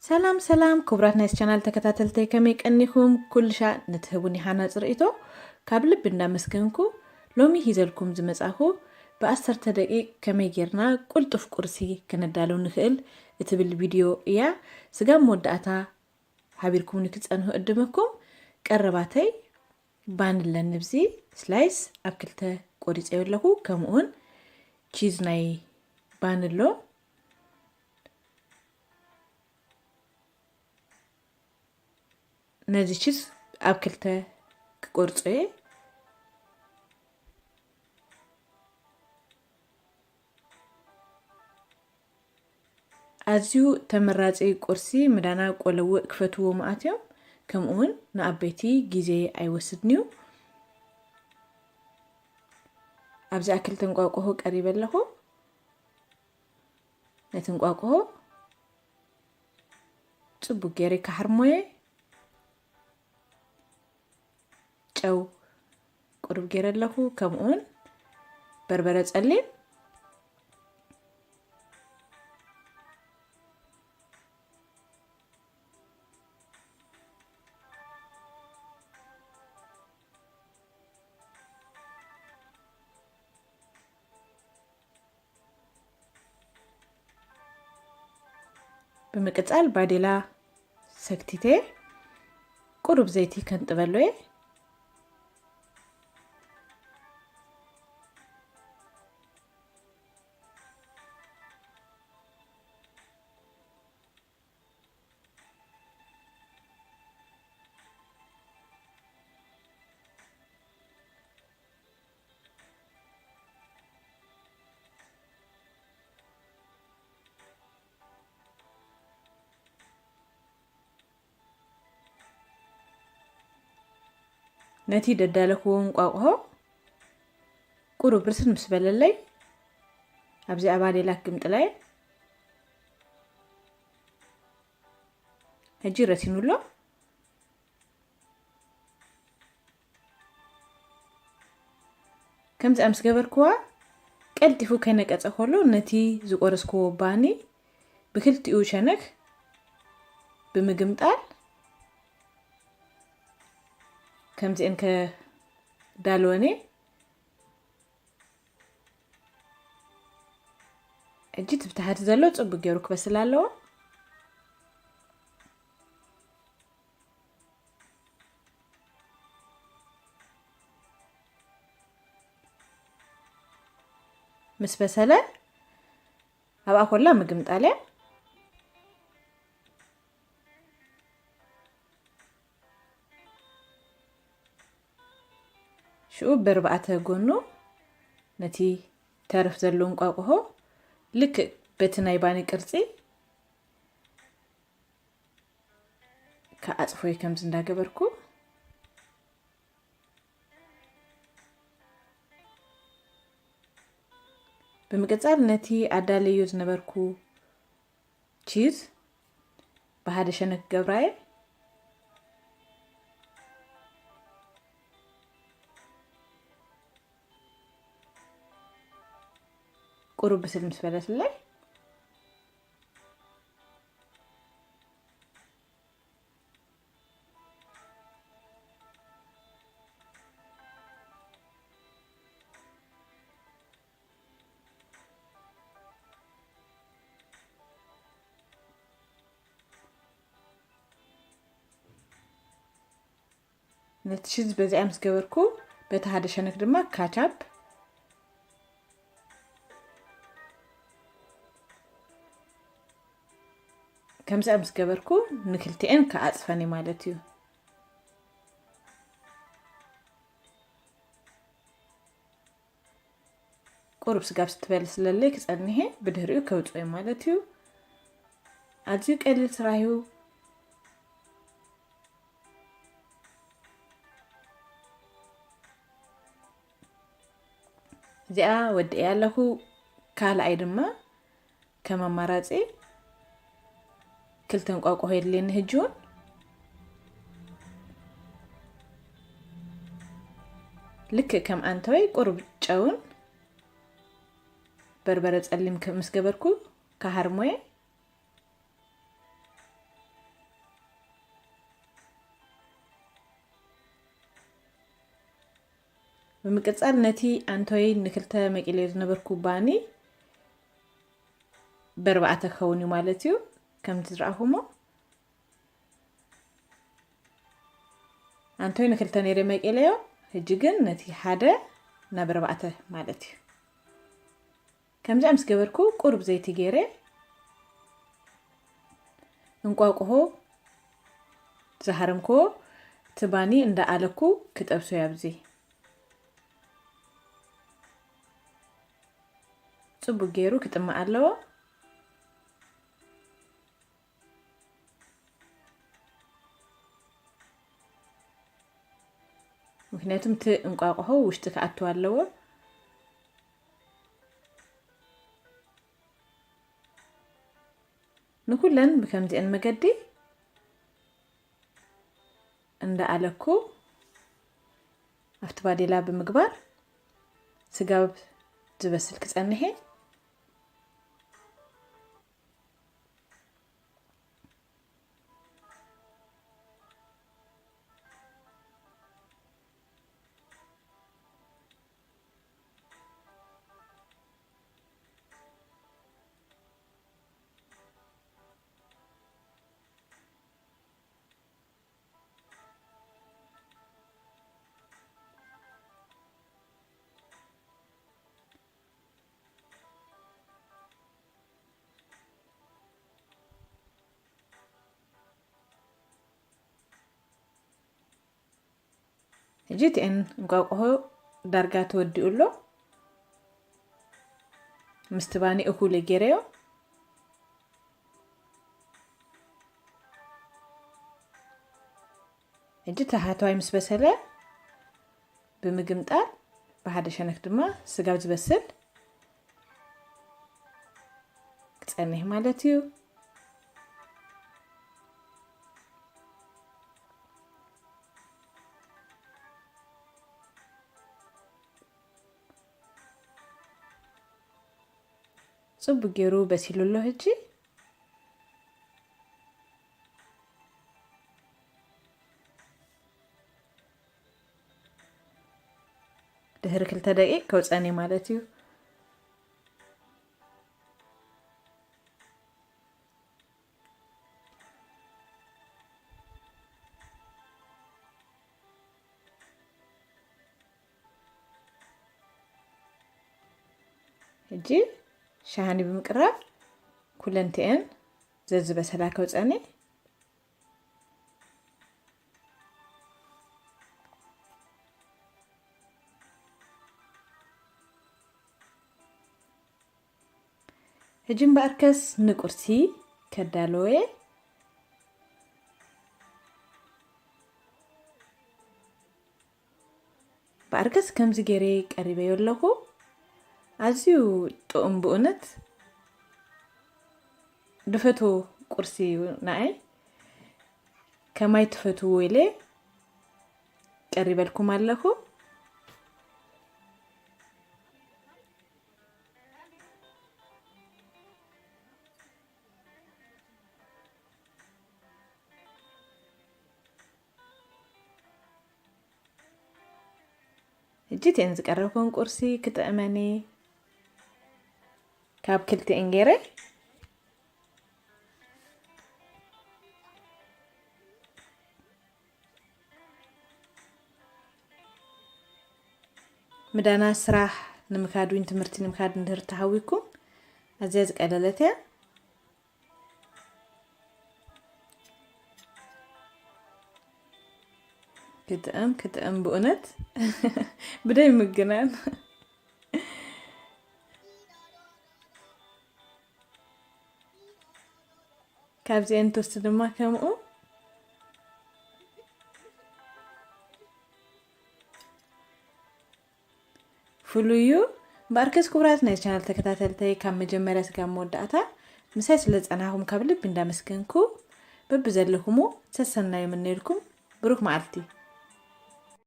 ሰላም ሰላም ክቡራት ናይ ቻናል ተከታተልተይ፣ ከመይ ቀኒኹም? ኩልሻ ንትህቡኒ ሃናፂ ርእይቶ ካብ ልቢ እንዳመስገንኩ፣ ሎሚ ሂዘልኩም ዝመጻኹ ብዓሰርተ ደቂቅ ከመይ ጌርና ቁልጡፍ ቁርሲ ክነዳለው ንኽእል እትብል ቪድዮ እያ። ስጋብ መወዳእታ ሓቢርኩምኒ ክትጸንሑ እድመኩም። ቀረባተይ ባን ኣለኒ፣ ብዚ ስላይስ ኣብ ክልተ ቆሪጸዮ ኣለኹ። ከምኡውን ቺዝ ናይ ባን ኣሎ። ነዚ ቺዝ ኣብ ክልተ ክቆርጾ እየ። ኣዝዩ ተመራጺ ቁርሲ፣ ምዳና ቆለውእ ክፈትዎ መኣት እዮም። ከምኡውን ንኣበይቲ ግዜ ኣይወስድን እዩ። ኣብዚኣ ክልተ እንቋቁሖ ቀሪበ ኣለኹ። ነቲ እንቋቁሖ ጽቡቅ ገይረ ክሓርሞየ። ጨው ቁሩብ ገይረ ኣለኹ፣ ከምኡውን በርበረ ጸሊም። ብምቅጻል ባዴላ ሰክቲተ ቁሩብ ዘይቲ ከንጥበሉ እየ። ነቲ ደዳለኽዎ እንቋቑሖ ቁሩብ ርስን ምስ በለለይ፣ ኣብዚኣ ባዴላ ክግምጥላ እየ። ሕጂ ረሲኑ ኣሎ። ከምዚኣ ምስ ገበርክዋ፣ ቀልጢፉ ከይነቀጸ ከሎ፣ ነቲ ዝቆረስክዎ ባኒ ብክልቲኡ ሸነኽ ብምግምጣል፣ ከምዚአን ከዳልወን እየ። ሕጂ እቲ ብታሕቲ ዘሎ ጽቡቅ ገይሩ ክበስል ኣለዎ። ምስ በሰለ ኣብኣ ኮላ ምግምጣል እያ። ሽኡ በርባዕተ ጎኑ ነቲ ተረፍ ዘሎ እንቋቑሖ ልክእ በቲ ናይ ባኒ ቅርጺ ክዓጽፎ እየ፣ ከምዚ እንዳገበርኩ። ብምቅጻል ነቲ ኣዳለዮ ዝነበርኩ ቺዝ ብሓደ ሸነክ ገብራየ። ቁሩብ ብስል ምስ በለትለይ፣ ነቲ ሽዝ በዚኣ ምስ ገበርኩ፣ በቲ ሓደ ሸነክ ድማ ካቻፕ ከምዚኣ ምስ ገበርኩ፣ ንክልቲኤን ክኣጽፈን እየ ማለት እዩ። ቁሩብ ስጋብ ስትበል ስለለይ ክጸንሔ፣ ብድህሪኡ ከውጽኦ እየ ማለት እዩ። ኣዝዩ ቀሊል ስራሕ እዩ። እዚኣ ወዲኤ ኣለኹ። ካልኣይ ድማ ከም ኣማራጺ ክልተ እንቋቑሖ የድልየኒ። ሕጂ እውን ልክእ ከም ኣንተወይ ቁሩብ ጨውን በርበረ ጸሊም ከ-፣ ምስ ገበርኩ ክሃርሞየ። ብምቅጻል ነቲ ኣንቶይ ንክልተ መቂለዮ ዝነበርኩ ባኒ በርባዕተ ክኸውን እዩ ማለት እዩ። ከምቲ ዝረኣኹሞ ኣንቶይ ንክልተ ነይረ መቂለዮ፣ ሕጂ ግን ነቲ ሓደ ናብ ኣርባዕተ ማለት እዩ። ከምዚኣ ምስ ገበርኩ ቁሩብ ዘይቲ ገይረ እንቋቁሖ ዝሃረምክዎ እቲ ባኒ እንዳኣለኩ ክጠብሶ ኣብዚ ጽቡቅ ገይሩ ክጥመ ኣለዎ። ምክንያቱም እቲ እንቋቁሖ ውሽጢ ክኣትው ኣለዎ። ንኩለን ብከምዚአን መገዲ እንዳኣለኩ ኣብቲ ባዴላ ብምግባር ስጋብ ዝበስል ክጸንሕ እየ። ሕጂ እቲኤን እንቋቁሖ ዳርጋ ተወዲኡ ኣሎ። ምስቲ ባኒ እኹል ገይረዮ። ሕጂ ታሕተዋይ ምስ በሰለ ብምግምጣል ብሓደ ሸነክ ድማ ስጋብ ዝበስል ክጸንሕ ማለት እዩ። ጽቡቅ ገይሩ በሲሉ ኣሎ። ሕጂ ድሕሪ ክልተ ደቂቅ ከውጸኒ ማለት እዩ። ሕጂ ሻሃኒ ብምቅራብ ኩለንትኤን ዘዝበሰላ ከውጸኒ። ሕጂ እምበኣርከስ ንቁርሲ ከዳለወ። በኣርከስ ከምዚ ገይረ ቀሪበዮ ኣለኹ። ኣዝዩ ጥዑም ብእውነት። ድፈትዎ ቁርሲ እዩ ንኣይ። ከማይ ትፈትዎ ኢለ ቀሪበልኩም ኣለኹ። ሕጂ እተን ዝቀረብኩን ቁርሲ ክጥዕመኒ ካብ ክልቲኤን ገይረ። ምዳና ስራሕ ንምካድ ወይ ትምህርቲ ንምካድ እንድህር ተሃዊኩም ኣዝያ ዝቀለለት እያ። ክጥዕም ክጥዕም ብእውነት ብደይ ምግናን። ካብዚአን ቶስት ድማ ከምኡ ፍሉይ እዩ። እምበኣርከስ ክቡራት ናይ ቻናል ተከታተልተይ ካብ መጀመርያ ስጋብ መወዳእታ ምሳይ ስለ ዝጸናኹም ካብ ልቢ እንዳመስገንኩ በብዘለኹሞ ሰሰናዩ ምነየልኩም። ብሩክ መዓልቲ።